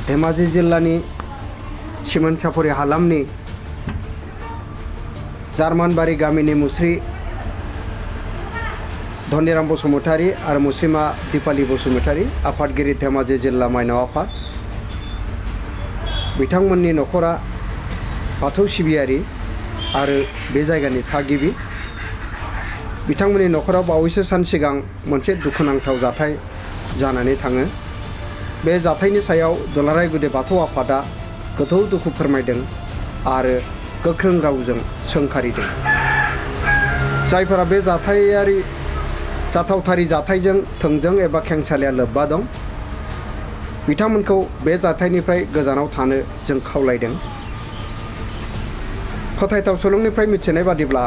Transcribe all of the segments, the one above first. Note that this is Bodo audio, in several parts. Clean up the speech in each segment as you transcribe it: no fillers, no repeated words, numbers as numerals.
धेमाजि जिल्लानि सिमोनसापुरि हालामनि जार्मानबारि गामिनि मुस्रि धनिराम बसुमतारी आरो मुस्लिमा दिपाली बसुमतारी आफादगिरि धेमाजि जिल्ला माइनाव आफाद बिथांमोननि न'खरा बाथौ सिबियारि आरो बे जायगानि थागिबि। बिथांमोननि न'खराव बावैसो सान सिगां मोनसे दुखुनांथाव जाथाय जानानै थाङो। बे जाथायनि सायाव दुलाराय गुदि बाथौ आफादा गोथौ दुखु फोरमायदों आरो गोख्रों रावजों सोंखारिदों। जायफोरा बे जाथावथारि जाथायजों थोंजों एबा खेंसालिया लोब्बा दं, बिथांमोनखौ बे जाथायनिफ्राय गोजानाव थानो जों खावलायदों। फोथायथाव सुलुंनिफ्राय मिथिनाय बादिब्ला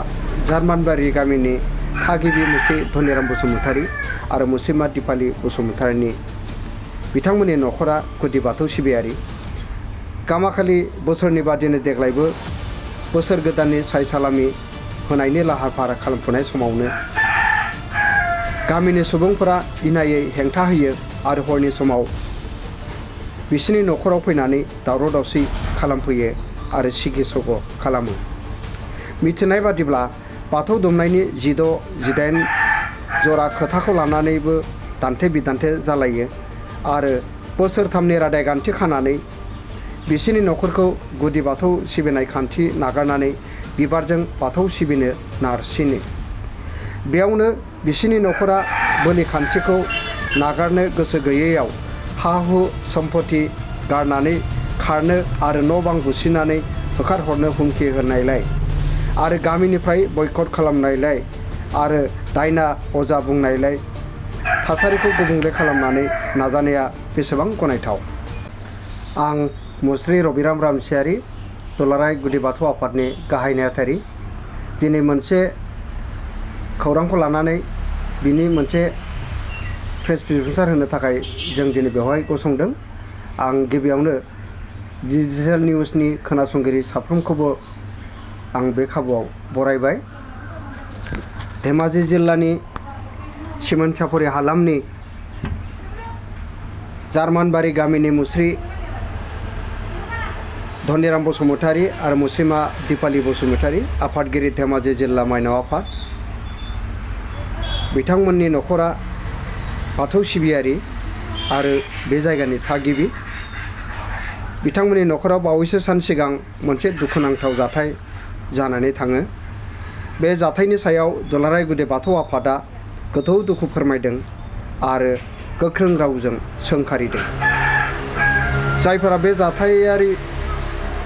जार्मानबारि गामिनि थागिबि मुस्रि धनिराम बसुमतारी आरो मुस्लिमा दिपाली बसुमतारीनि बिथांमोननि न'खरा गुदि बाथौ सिबियारि। गामाखालि बोसोरनि बादिनो देग्लायबो बोसोर गोदाननि साय सालामि होनायनि लाहार फाहार खालामफुनाय समावनो गामिनि सुबुंफोरा इनायै हेंथा होयो आरो हरनि समाव बिसिनि न'खराव फैनानै दावराव दावसि खालामफैयो आरो सिगि सग' खालामो। मिथिनाय बादिब्ला बाथौ दुमनायनि 16-18 जरा खोथाखौ लानानैबो दान्थे बिदान्थे जालायो आरो बोसोरथामनि रादाय गान्थि खानानै बिसिनि न'खरखौ गुदि बाथौ सिबिनाय खान्थि नागारनानै बिबारजों बाथौ सिबिनो नारसिनो। बेयावनो बिसिनि न'खरा बोलि खान्थिखौ नागारनो गोसो गैयैयाव हा हु सम्पति गारनानै खारनो आरो न' बां बुसिनानै होखारहरनो हुमखि होनायलाय आरो गामिनिफ्राय बयकट खालामनायलाय आरो दायना अजा बुंनायलाय थासारिखौ गुबुंले खालामनानै नाजानाया बेसेबां गनायथाव। आं मुस्रि रबिराम रामसियारि, दुलाराय गुदि बाथौ आफादनि गाहाय नेहाथारि, दिनै मोनसे खौरांखौ लानानै बिनि मोनसे प्रेस बिबुंसार होनो थाखाय जों दिनै बेवहाय गसंदों। आं गिबियावनो डिजिटेल निउसनि खोनासंगिरि साफ्रोमखौबो आं बे खाबुआव बरायबाय। धेमाजि जिल्लानि सिमोनसापुरि हालामनि जार्मानबारि गामिनि मुस्रि धनिराम बसुमतारी आरो मुस्लिमा दिपाली बसुमतारी आफादगिरि धेमाजि जिल्ला माइनाव आफाद बिथांमोननि न'खरा बाथौ सिबियारि आरो बे जायगानि थागिबि। बिथांमोननि न'खराव बावैसो सान सिगां मोनसे दुखुनांथाव जाथाय जानानै थाङो। बे जाथायनि सायाव दुलाराय गुदि बाथौ आफादा गोथौ दुखु फोरमायदों आरो गोख्रों रावजों सोंखारिदों। जायफोरा बे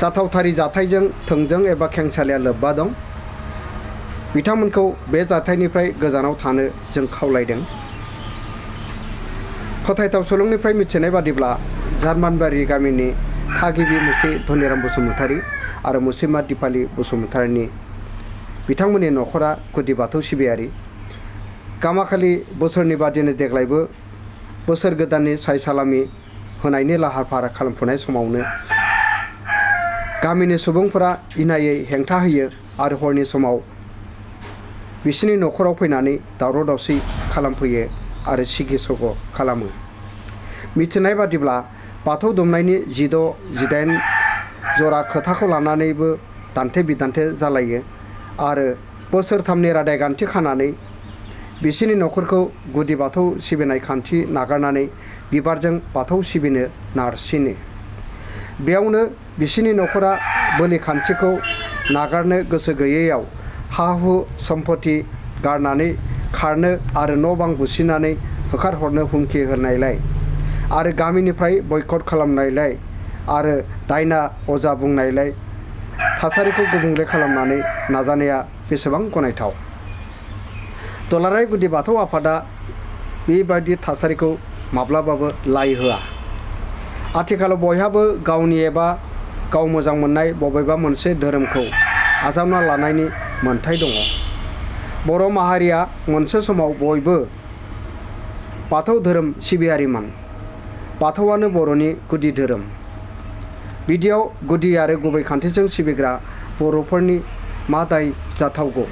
जाथावथारि जाथायजों थोंजों एबा खेंसालिया लोब्बा दं, बिथांमोनखौ बे जाथायनिफ्राय गोजानाव थानो जों खावलायदों। फोथायथाव सुलुंनिफ्राय मिथिनाय बादिब्ला जार्मानबारि गामिनि थागिबि मुस्रि धनिराम बसुमतारी आरो मुस्लिमा दिपाली बसुमतारीनि बिथांमोननि न'खरा गुदि बाथौ सिबियारि। गामाखालि बोसोरनि बादिनो देग्लायबो बोसोर गोदाननि साय सालामि होनायनि लाहार फाहार खालामफुनाय समावनो गामिनि सुबुंफोरा इनायै हेंथा होयो आरो हरनि समाव बिसिनि न'खराव फैनानै दावराव दावसि खालामफैयो आरो सिगि सग' खालामो। मिथिनाय बादिब्ला बाथौ दुमनायनि 16-18 जरा खोथाखौ लानानैबो दान्थे बिदान्थे जालायो आरो बोसोरथामनि रादाय गान्थि खानानै बिसिनि न'खरखौ गुदि बाथौ सिबिनाय खान्थि नागारनानै बिबारजों बाथौ सिबिनो नारसिनो। बेयावनो बिसिनि न'खरा बोलि खान्थिखौ नागारनो गोसो गैयैयाव हा हु सम्पति गारनानै खारनो आरो न' बां बुसिनानै होखारहरनो हुमखि होनायलाय आरो गामिनिफ्राय बयकट खालामनायलाय आरो दायना अजा बुंनायलाय थासारिखौ गुबुंले खालामनानै नाजानाया बेसेबां गनायथाव। दुलाराय गुदि बाथौ आफादा बेबायदि थासारिखौ माब्लाबाबो लाय होआ। आथिखालाव बयहाबो गावनि एबा गाव मोजां मोननाय बबेबा मोनसे धोरोमखौ आजावना लानायनि मोन्थाय दङ। बर' माहारिया मोनसे समाव बयबो बाथौ धोरोम सिबियारिमोन। बाथौआनो बर'नि गुदि धोरोम। बिदियाव गुदि आरो गुबै खान्थिजों सिबिग्रा बर'फोरनि मा दाय जाथावगौ।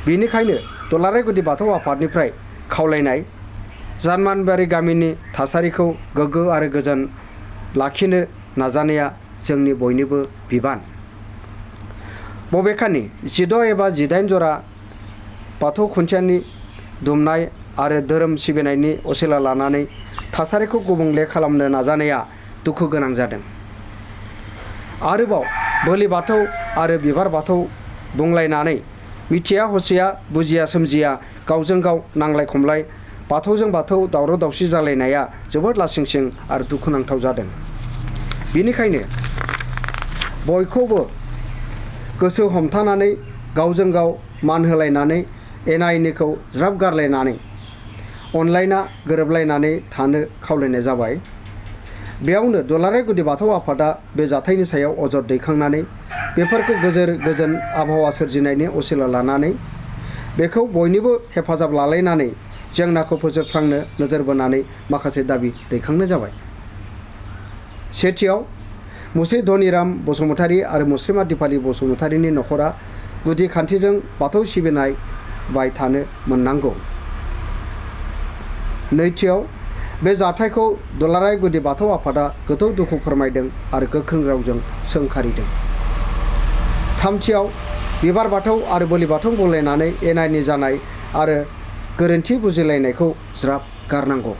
बेनिखायनो दुलाराय गुदि बाथौ आफादनिफ्राय खावलायनाय जार्मानबारि गामिनि थासारिखौ गोग्गो आरो गोजोन लाखिनो नाजानाया जोंनि बयनिबो बिबान। बबेखानि 16 एबा 18 जरा बाथौ खुन्थियानि दुमनाय आरो धोरोम सिबिनायनि असिला लानानै थासारिखौ गुबुंले खालामनो नाजानाया दुखु गोनां जादों। आरोबाव बोलि बाथौ आरो बिबार बाथौ बुंलायनानै मिथिया हसिया बुजिया सोमजिया गावजों गाव नांलाय खमलाय बाथौजों बाथौ दावराव दावसि जालायनाया जोबोद लासिंसिं आरो दुखुनांथाव जादों। बेनिखायनो बयखौबो गोसो हमथानानै गावजों गाव मान होलायनानै एना एनिखौ ज्राब गारलायनानै अनलायना गोरोबलायनानै थानो खावलायनाय जाबाय। बेयावनो दुलाराय गुदि बाथौ आफादा बे जाथायनि सायाव अजद दैखांनानै बेफोरखौ गोजोन आबहावा सोरजिनायनि असिला लानानै बेखौ बयनिबो हेफाजाब लालायनानै जेंनाखौ फोजोबस्रांनो नोजोर बोनानै माखासे दाबि दैखांनाय जाबाय। सेथियाव मुस्रि धनिराम बसुमतारी आरो मुस्रिमा दिपाली बसुमतारीनि नखरा गुदि खान्थिजों बाथौ सिबिनाय बाय थानो मोननांगौ। नैथियाव बे जाथायखौ दुलाराय गुदि बाथौ आफादा गोथौ दुखु फोरमायदों आरो गोख्रों रावजों सोंखारिदों। थामथियाव बिबार बाथौ आरो बोलि बाथौ बुंलायनानै एना एनि जानाय आरो गोरोन्थि बुजिलायनायखौ ज्राब गारनांगौ।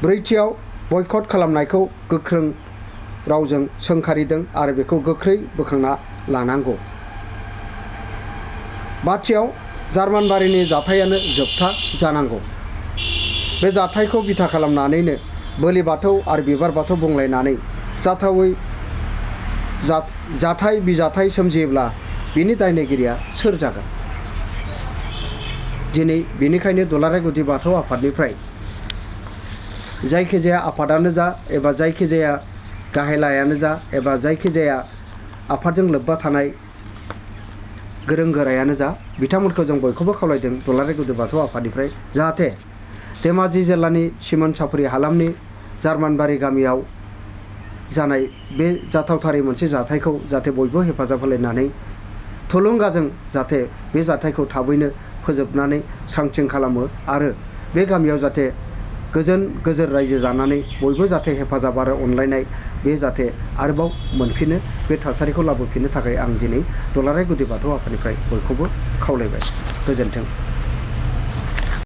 ब्रैथियाव बयकट खालामनायखौ गोख्रों रावजों सोंखारिदों आरो बेखौ गोख्रै बोखांना लानांगौ। बाथियाव जार्मानबारिनि जाथायानो जोबथा जानांगौ। बे जाथायखौ बिथा खालामनानैनो बोलि बाथौ आरो बिबार बाथौ बुंलायनानै जाथावै जाथाय बिजाथाय सोमजियोब्ला बिनि दायनिगिरिया सोर जागोन? दिनै बेनिखायनो दुलाराय गुदि बाथौ आफादनिफ्राय जायखिजाया आफादानो जा एबा जायखिजाया गाहेलायानो जा एबा जायखिजाया आफादजों लोब्बा थानाय गोरों गोरायानो जा बिथांमोनखौ जों बयखौबो खावलायदों दुलाराय गुदि बाथौ आफादनिफ्राय जाहाथे धेमाजि जिल्लानि सिमोन साफुरि हालामनि जार्मानबारि गामियाव जानाय बे जाथावथारै मोनसे जाथायखौ जाहाथे बयबो हेफाजाब होलायनानै थुलुंगाजों जाहाथे बे जाथायखौ थाबैनो फोजोबनानै स्रांथिं खालामो आरो बे गामियाव जाहाथे गोजोर रायजो जानानै बयबो जाहाथे हेफाजाब आरो अनलायनाय बे जाहाथे आरोबाव मोनफिनो बे थासारिखौ लाबोफिननो थाखाय आं दिनै दुलाराय गुदि बाथौ आफादनिफ्राय बयखौबो खावलायबाय। गोजोन्थों।